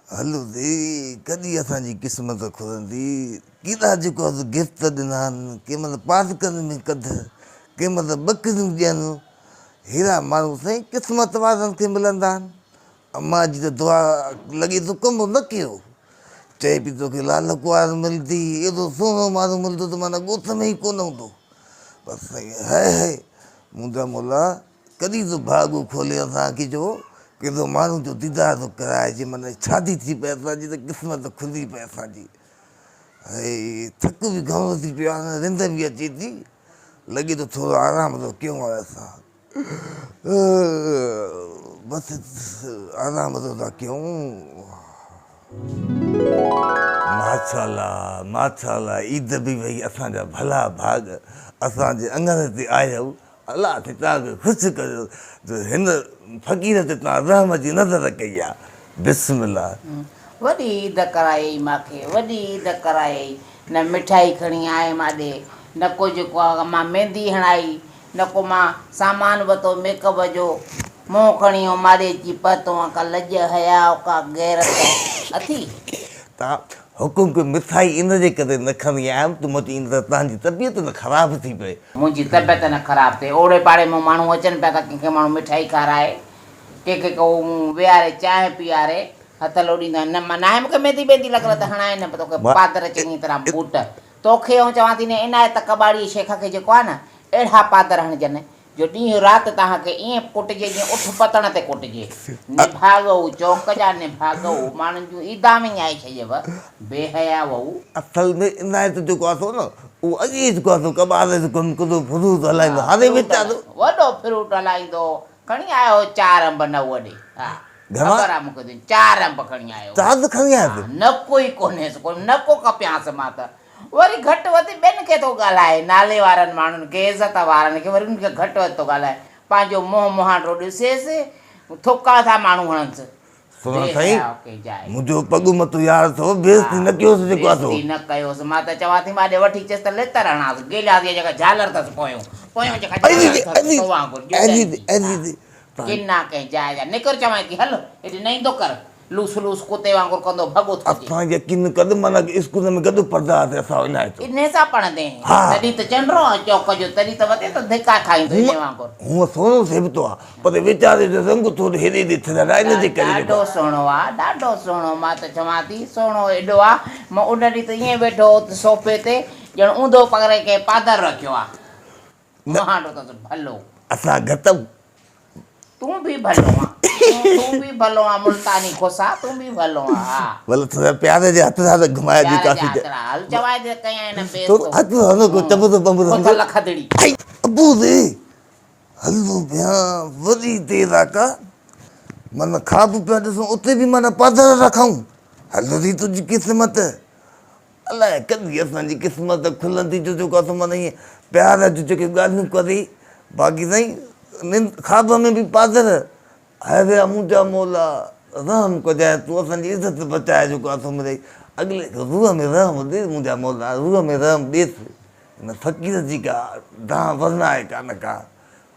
هلو the ڪڏهن اسان جي قسمت کلندي. ڪيڏا جيڪو آ سو گفٽ ڏنا آهن، ڪنهن مهل پاسڪن ۾ ڪڌ، ڪنهن مهل ٻڪريون ڏين. هيرا ماڻهو سائين قسمت وارن کي ملندا آهن. امان جي ته دعا لڳي ٿو ڪم نه ڪيو. چئي پئي توکي لال ڪنوار ملندي، ايڏو سهڻو ماڻهو ملندو ته معنيٰ ڳوٺ ۾ ئي ڪونه هوندو. بس سائين هاء هاء منهنجا مولا ڪڏهن ٿو ڀاڳ کولي اسان کي جو ڪيڏو ماڻهو جو ديدار ٿو ڪرائجي معنيٰ شادي ٿي پئي اسان جي ته قسمت کلي پئي اسان جي. هي ٿڪ به گهڻو ٿي پيو آهي ننڊ به اچي ٿي لڳي ٿو ٿورو آرام ٿو ڪيون هاڻي اسان بس آرام ٿو ٿا ڪيون. ماشاءالله ماشاءالله عيد به وئي اسان جا ڀلا ڀاڳ اسان جي اڱڻ تي آيو الله سائين توهان کي خوش ڪريو جو هن فقير تي توهان رحم جي نظر ڪئي آ بسم الله. وڏي عيد ڪرايئي ماکي وڏي عيد ڪرايئي نه مٺائي کڻي آئين ماڏي نه ڪو جيڪو آ مان ميندي هڻائي نه ڪو مان سامان وتو ميڪ اپ جو منهن کڻي او ماڏي اچي پهتو آن ڪا لڄ حياء ڪا غيرت اٿي. توهان حڪم ڪيو مٺائي ان جي ڪري نه کڻي آيم ته مون چيو ته توهان جي طبيعت نه خراب ٿي پئي. منهنجي طبيعت نه خراب ٿئي. اوڙي پاڙي مان ماڻهو اچن پيا ته ڪنهن کي ماڻهو مٺائي کارائي، ڪنهن کي ڪو ويهاري چانهه پياري، هٿ لوڏيندو آهن. نه مان ناهي مون کي ميندي ٻيندي لڳل ته هڻائي نه توکي پادر چڱي طرح بوٽ. توکي آئون چوان ٿي نه عنايت ڪٻاڙيء شيخ کي جيڪو آهي نه اهڙا پادر هڻجن جو ڏينهن رات توهان کي ائين ڪٽجي جيئن اٺ پتڻ تي ڪٽجي. نڀاڳئو چونڪ جا نڀاڳئو ماڻهن جون عيدان وڃائي ڇڏيو بي حيائو. اصل ۾ عنايت جيڪو آهي سو نه اهو اڳي ئي جيڪو آهي سو ڪٻاڙ جو ڪم ڪندو فروٽ هلائيندو هاڻي ويچارو. وڏو فروٽ هلائيندو هو کڻي آيو هو چار انب نوء ڏي ها خبر آهي مون کي تنهنجي چار انب کڻي آيو هو. چار به کڻي آيو ها نه ڪو ئي ڪونهيس ڪو نه ڪو ڪپيانس مان ته. وري گهٽ وڌ ٻين کي ٿو ڳالهائي، نالي وارن ماڻهن کي، عزت وارن کي وري انهن کي گهٽ وڌ ٿو ڳالهائي. پنهنجو منهن مهانڊو ڏسيس، ٿڪا ٿا ماڻهو هڻنس. سونا بي سائين، حياء ڪنهن جاء. منهنجو پڳ متو يار اٿو، بيعزتي نه ڪيوس جيڪو اٿو. بيعزتي نه ڪيوس، مان ته چوان ٿي مان ڏي وٺي چيس ته لتر هڻانس، گيلياس جي جيڪا جهالر اٿس پويون، پويون جيڪا جهالر اٿس تو وانگر جڏن جي. ها، ڪنا ڪنهن جاء جا. نڪر چوانء ٿي هل، هيڏي نه ايندو ڪر. لوس لوس ڪتي وانگر ڪندو ڀڳو ٿو اچي. اسان يقين ڪر معنيٰ ڪي اسڪول ۾ گڏ پڙهندا هئاسين اسان عنايت. انهي سان پڙهندين تڏهن ته چنڊو آن چوڪ جو تڏهن ته وتين ٿو ڌڪا کائيندو انهي وانگر. هونء سهڻو سيبتو آ پر ويچاري جو رنگ ٿورو هيڏي هيڏي ٿيل آ ان جي ڪري ڏاڍو سهڻو آ ڏاڍو سهڻو مان ته چوان ٿي سهڻو ايڏو آ مان ان ڏينهن ته ائين ويٺو هو ته صوفي تي ڄڻ اونڌو پڪڙي ڪنهن پادر رکيو آ. مهانڊو اٿس ڀلو. اسان گهتم. تون به ڀلو آن. تون به ڀلو آن ملتاني کوسا تون به ڀلو آن ها. ڀلا ٿورا پيار جي هٿ سان ته گهمايا جي ڪافي پيار جي هٿ سان هل چوائي ته ڪيائين نه بيستو. ٿورو هٿ هڻو ڪو چٻرو ٻنبرو. کٿل کدڙي. ائي ابو ري هلندو پيان وڏي دير آ ڪا معنيٰ خواب پيا ڏسون اتي به معنيٰ پادر ٿا کائون هل ري تنهنجي قسمت. الائي ڪڏهن اسان جي قسمت کلندي جو جيڪو اسان معنيٰ ائين پيار جون جيڪي ڳالهيون ڪري باقي سائين ننڊ خواب ۾ به پادر هاء ويا منهنجا مولا رحم ڪجانء تون اسان جي عزت بچائي جيڪو اسان مڙئي اڳلي کي روح ۾ رحم ڏي منهنجا مولا روح ۾ رحم ڏيس هن فقير جي ڪا دانهن ورنائي ڪانه ڪا.